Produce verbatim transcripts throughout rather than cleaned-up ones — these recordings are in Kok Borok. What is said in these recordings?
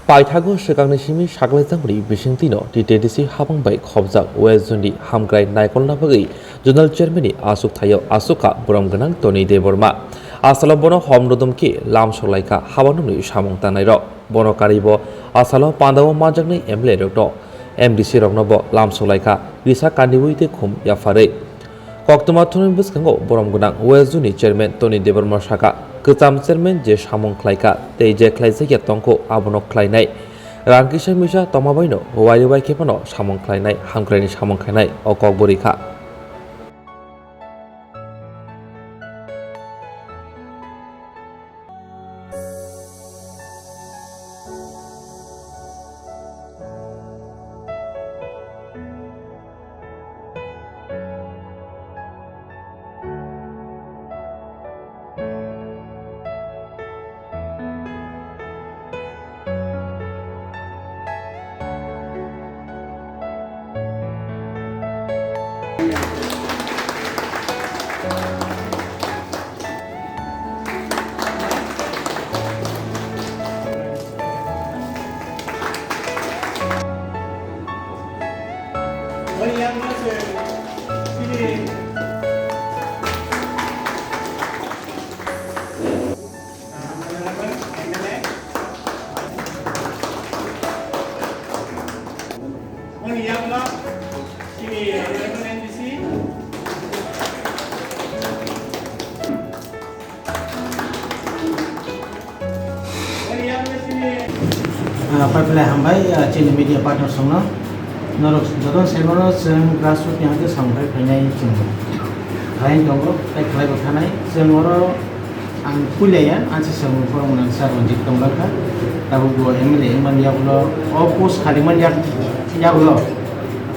Paithago swkangni simi saklaijak mani bisingtwino T T D C habang bai khobjak West Zone ni hamkrai naikolna bagwi Zonal Chairman ni achuk thaio achukha borom gwnang Tony Debbarma. Asalo bono hom rodom khe lam solaikha habanokni samung tangnairok. Bono karibo asalo pandao manjaknai M L A rokno, M D C rokno bo lam solaikha risa kandiui tei khum yapharwi. Koktwma thumni bwskango borom gwnang West Zone ni Chairman Tony Debbarma sakha, kwcham Chairman je samung khlaikha tei je khlaijakya tongkho abono khlainai. Rang kisa misa tongma baino wari bai khe phano samung khlainai, hamkraini samung khainai o kokbo rikha. Ah, paipilai hambai, ah, chini media partners rokno. Norok jotono saimano chwng grassroots ni hake samung khai phainai chwng khlai tongo, tei khlai bo thanai. Chwng oro ang puila ya, ang se samung phorong nang sir Ranjit tonglangkha. Tabuk bo M L A wngmani yagulo, o post khaliman yak-, yagulo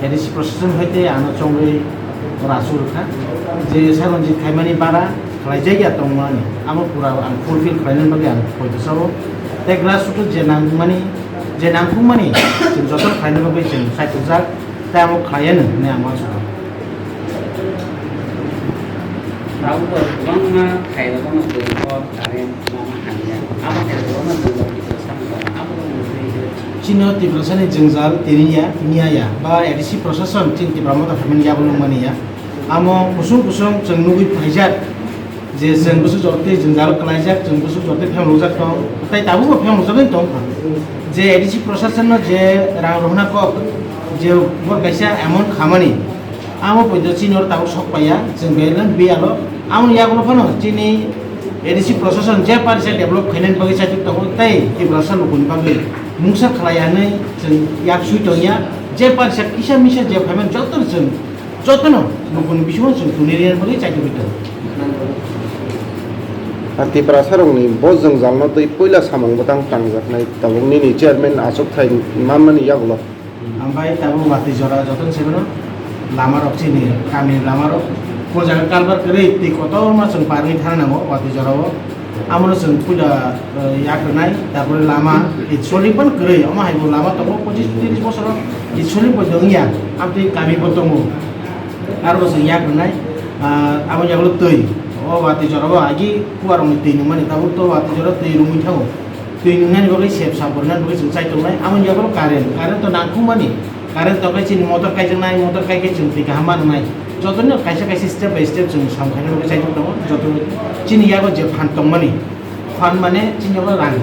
A D C procession hai tei ano chongwi oro achuk rwkha. Je sir Ranjit khaimani bara, khlaijak ya tongmani, abo pura ang fulfill khlainani bagwi ang poito sao. Tei grassroots je nangmani, je nangkukmani, chwng joto khlaina bagwi chwng saichukjak, tei abo khlaiya nw hwnwi ang uansukha. Tabukbo kwbangma khairokno twi kok, current, lama hamya. Abo khairokno chwng rok kisa sakha, abo rok nw twi khe. Chini o Tiprasani jwngjal tini ya, miya ya, ba A D C procession chini Tipra Motha phaimani yagulo mani ya. Amo kusung kusung chwng nugwi phaijak je chwng bwswk jortwi jwngjal kwlaijak, chwng bwswk jortwi phemrokjak tong, tei tabukbo phemrokjagwi tong kha. Je A D C procession no je rang rohna kok, je bor kaisa amount khamani, amo poito chini oro tabuk sok paiya, chwng belai biyalo. Amoni yagulo phano chini A D C procession je parisa develop khainani bagwi chaitok tongo, tei Tiprasa lukuni bagwi mungsa khlai hwnwi chwng yak sui tongya, je parisa kisa misa je phaimani jotono chwng Jotono nokni bisingo chwng tuni rina bagwi chaitugwi tongo. Tiprasarokni bo jwngjalno twi puila samung bwtang tangjaknai tabuk nini chairman achukthai manmani yagulo. Ambai tabuk watwi jora jotono sibino lamarok chini kamini lamarok o jaga kalbar kwrwi twi kotorma chwng parwi thana nango watwi jorao. Amo no chwng puila, eh, yak rwnai, tarpore lama, actually phano kwrwi, omo hai bo lama tongo, pochis tris bosoro, actually bo wngya, amtwi kami bo tongo. Aro bo chwng yak rwnai, ah, abo yagulo twi, o watwi jorao agi kuarokni twi nungmani, tabuk to watwi jorao twi rwngwi thango. Twi nungnani bagwi sep sap rwnani bagwi chwng chai tongnai, amo yagulo current, current to nangkukmani. Current tongkhe chini motor kaijaknai, motor kaikhe chwng twi kaham ma rwnai. Jotono kaisa kaisa step by step chwng sam khaina bagwi chaijak tongo. Joto chini yago je phan tongmani, phan mane chini yago rang.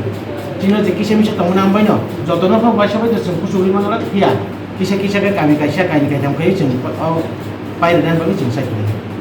Chini je kisa misa tongmani ang baino jotono kok baisa bai chwng kuchugwi manglak phiya. Kisa kisa khe kami kaisa kaini kaitham khai chwng o pai rwnani bagwi chwng sai tongo.